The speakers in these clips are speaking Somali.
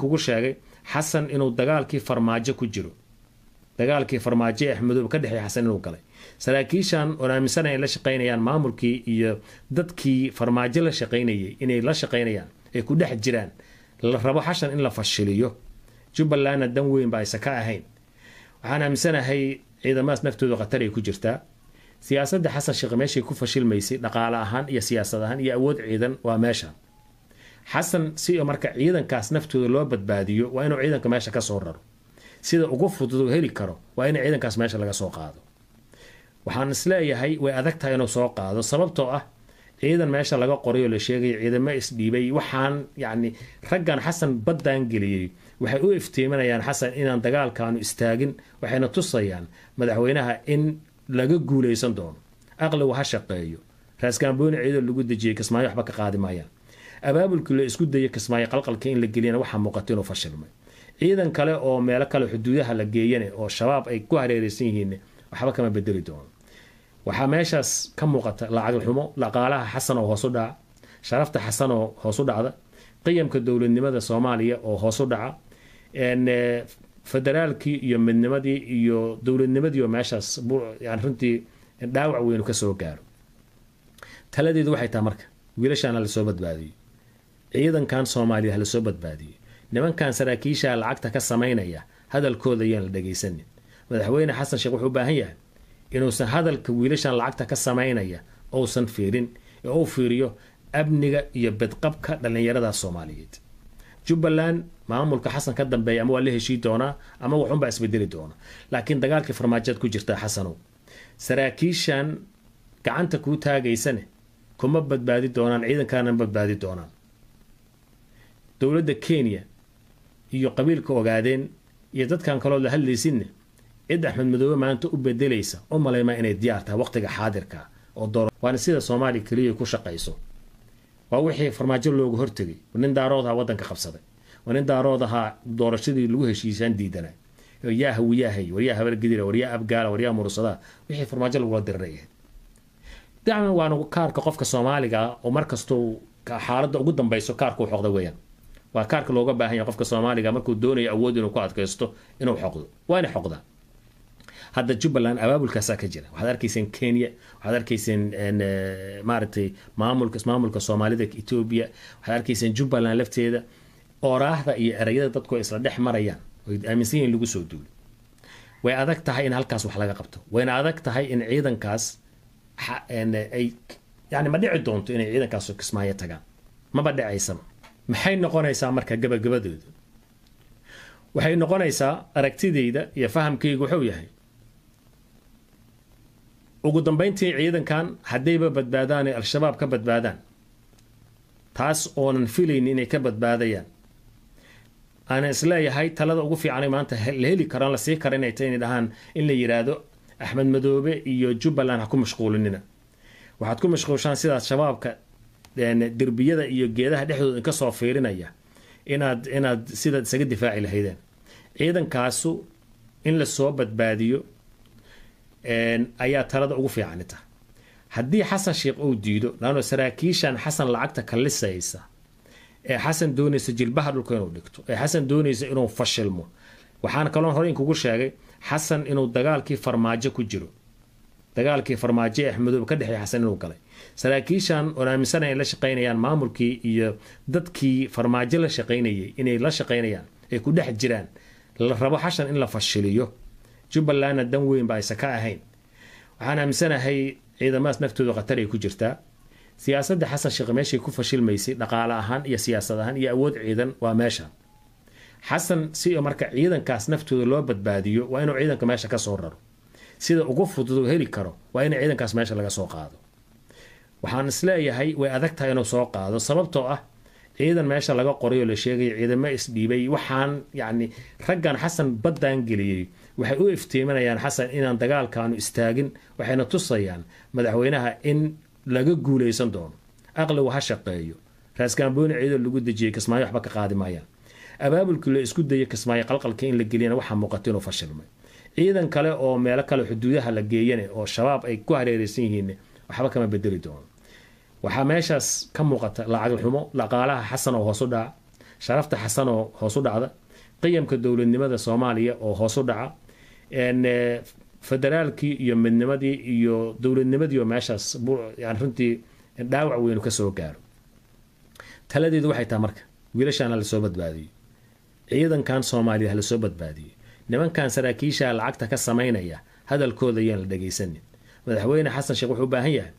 kugu sheegay Xasan inuu dagaalkii Farmaajo ku jiro, dagaalkii Farmaajo ee Axmedoobe ka dhexeey Xasan inuu galay. Saraakiishan oon aaminsanahay in la shaqaynayaan maamulkii iyo dadkii Farmaajo la shaqaynayay, inay la shaqaynayaan ay ku dhex jiraan, la rabo Xashan in la fashiliyo, Jubbalandna dan weyn ba aysan ka ahayn. Waxaan aaminsanahay ciidamadaas naftooda khatar ay ku jirtaa. Siyaasadda Xasan Sheekh meeshay ku fashilmaysay dhaqaale ahaan iyo siyaasad ahaan iyo awood ciidan waa meesha. Xasan si marka ciidankaas naftooda loo badbaadiyo waa inuu ciidanka meesha ka soo raro. Sida ugu fudud uu heli karo waa in ciidankaas meesha laga soo qaado. Waxaan isleeyahay way adag tahay inuu soo qaado, sababtoo ah ciidan meesha laga qoray oo la sheegay ciidamo isdhiibay. Waxaan yacni raggan Xasan baddaan geliyey waxay u iftiiminayaan Xasan inaan dagaalkaanu istaagin, waxayna tusayaan madaxweynaha in laga guuleysan doono. Aqligu ha shaqeeyo. Raasgaambooni ciidan lagu dejiyey Kismaayo waxba ka qaadi maayaan. Abaabulkii la isku dayay Kismaayo qalqalka in la geliyana waxaa muuqata inuu fashilmay. Ciidan kale oo meelo kale xuduudaha la geeyane oo Shabaab ay ku hareereysan yihiin waxba kama bedeli doono. Waxaa meeshaas ka muuqata lacag xumo, dhaqaalaha Xasan oo hoos u dhaca, sharafta Xasan oo hoos u dhacda, qiyamka dowladnimada Soomaaliya oo hoos u dhaca, federaalkii iyo midnimadii iyo dowladnimadii oo meeshaas yani runtii dhaawac weynu ka soo gaaro. Taladeedu waxay tahay marka wiilashaan hala soo badbaadiyo, ciidankan Soomaaliya hala soo badbaadiyo, nimankan saraakiisha lacagta ka samaynaya hadalkooda yaan la dhegaysanin. Madaxweyne Xasan Sheekh wuxuu u baahan yahay inuusan hadalka wiilashan lacagta ka samaynaya uusan fiirin ee uu fiiriyo amniga iyo bedqabka dhallinyarada Soomaaliyeed. Jubbaland maamulka Xasan ka dambeeya ama waa la heshii doonaa ama waxunbaa isbedeli doona, laakiin dagaalkii Farmaajoad ku jirtaa Xasanow. Saraakiishan gacanta kuu taagaysane kuma badbaadi doonaan, ciidankaana badbaadi doonaan. Dowladda Kenya iyo qabiilka Ogaadeen iyo dadkan kaloo la hadlaysinne cid Axmed Madoobe maanta u bedelaysa u malaymaa inay diyaar tahay waqtiga xaadirka oo door. Waana sida Soomaaliya keliya ku shaqayso. Waa wixii Farmaajo loogu hortegay. Nin Daarood ahaa waddanka qabsaday, waa nin Daarood ahaa doorashadii lagu heshiisaan diidanay, yaa Hawiyaahay, waryaa Habargidira, waryaa Abgaala, waryaa Mursadaa, wixii Farmaajo lagula diriray. Dacman waana kaarka qofka Soomaaliga oo markastuu xaaladda ugu dambayso kaarka u xoqda weeyaan. Waa kaarka looga baahan yahay qofka Soomaaliga markuu doonayo awood inuu ku adkaysto inuu xoqdo, waana xoqdaa. Hadda Jubbaland abaabulkaasaa ka jira. Waxaad arkayseen Kenya, waxaad arkayseen maaragtay maamulka Soomaalida Etoobiya, waxaad arkayseen Jubbaland lafteeda ooraahda iyo ereyada dadku ay isla dhex marayaan oy aaminsan yihiin lagu soo duulo. Way adag tahay in halkaas wax laga qabto, wayna adag tahay in ciidankaas ay yani ma dhici doonto inay ciidankaas Kismaayo tagaan, maba dhicaysaba. Maxay noqonaysaa marka gabagabadoodu? Waxay noqonaysaa aragtidayda iyo fahamkaygu wuxuu yahay ugu dambeyntii ciidankan haddayba badbaadaan ee Al-Shabaab ka badbaadaan, taas oonan filayn inay ka badbaadayaan, aanan isleeyahay talada ugu fiicanay maanta la heli karaan la sii kara inay tahay inay dhahaan in la yidhaahdo Axmed Madoobe iyo Jubbaland ha ku mashquulinina, waxaad ku mashquushaan sidaas Shabaabka derbiyada iyo geedaha dhexdooda inka soo fiirinaya inaad sidaad isaga difaaci lahaydeen. Ciidankaasu in la soo badbaadiyo ayaa talada ugu fiicani tahay. Haddii Xasan Sheekh uu diido, laanno saraakiishan Xasan lacagta kallisaysa ee Xasan doonaysa jilbaha dhulka inuu dhigto, ee Xasan doonaysa inuu fashilmo. Waxaan kaloon hore inkugu sheegay Xasan inuu dagaalkii Farmaajo ku jiro, dagaalkii Farmaajo ee Axmedoobe ka dhexeey Xasan inuu galay. Saraakiishan oon aaminsanahay in la shaqaynayaan maamulkii iyo dadkii Farmaajo la shaqaynayay inay la shaqaynayaan ay ku dhex jiraan, la rabo Xashan in la fashiliyo, Jubbalandna dan weyn ba aysan ka ahayn. Waxaan aaminsanahay ciidamadaas naftooda khatar ay ku jirtaa. Siyaasadda Xasan Sheekh meeshay ku fashilmaysay dhaqaale ahaan iyo siyaasad ahaan iyo awood ciidan waa meesha. Xasan si marka ciidankaas naftooda loo badbaadiyo waa inuu ciidanka meesha ka soo raro. Sida ugu fudud uu heli karo waa in ciidankaas meesha laga soo qaado. Waxaan isleeyahay way adag tahay inuu soo qaado, sababtoo ah ciidan meesha laga qoray oo la sheegay ciidamo isdhiibay. Waxaan yacni raggan Xasan baddaan geliyey waxay u iftiiminayaan Xasan inaan dagaalkaanu istaagin, waxayna tusayaan madaxweynaha in laga guuleysan doono. Aqligu ha shaqeeyo. Raasgaambooni ciidan lagu dejiyey Kismaayo waxba ka qaadi maayaan. Abaabulkii la isku dayay Kismaayo qalqalka in la geliyana waxaa muuqata inuu fashilmay. Ciidan kale oo meelo kale xuduudaha la geeyane oo Shabaab ay ku hareereysan yihiin waxba kama bedeli doono. Waxaa meeshaas ka muuqata lacag xumo, dhaqaalaha Xasan oo hoos u dhaca, Sharafta Xasan oo hoos u dhacda, qiyamka dowladnimada Soomaaliya oo hoos u dhaca, federaalkii iyo midnimadii iyo dowladnimadii oo meeshaas yani runtii dhaawac weynu ka soo gaaro. Taladeedu waxay tahay marka wiilashaan ha lasoo badbaadiyo, ciidankan Soomaaliya ha lasoo badbaadiyo, nimankan saraakiisha lacagta ka samaynaya hadalkooda ayaan la dhegaysanin. Madaxweyne Xasan Sheekh wuxuu u baahan yahay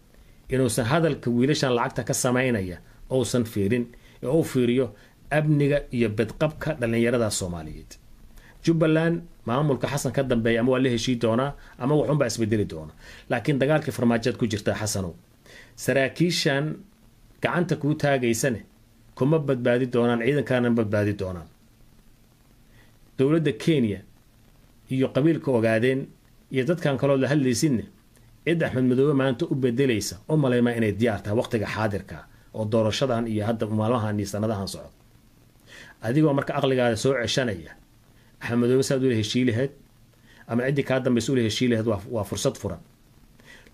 inuusan hadalka wiilashan lacagta ka samaynaya uusan fiirin ee uu fiiriyo amniga iyo bedqabka dhallinyarada Soomaaliyeed. Jubbaland maamulka Xasan ka dambeeya ama waa la heshii doonaa ama waxunbaa isbedeli doona, laakiin dagaalkii farmaajoad ku jirtaa Xasanow. Saraakiishan gacanta kuu taagaysane kuma badbaadi doonaan, ciidankaana badbaadi doonaan. Dowladda Kenya iyo qabiilka Ogaadeen iyo dadkan kaloo la hadlaysinne cid Axmed Madoobe maanta u bedelaysa u malaymaa inay diyaar tahay waqtiga xaadirka oo doorashadan iyo hadda maalmahan iyo sanadahan socda. Adigoo marka aqligaada soo ceshanaya Axmed Madoobe saad ula heshii lahayd ama ciddii kaa dambaysa ula heshii lahayd waa fursad furan,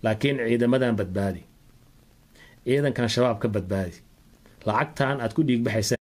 laakiin ciidamadan badbaadi, ciidankan shabaab ka badbaadi, lacagtan aad ku dhiigbaxaysa.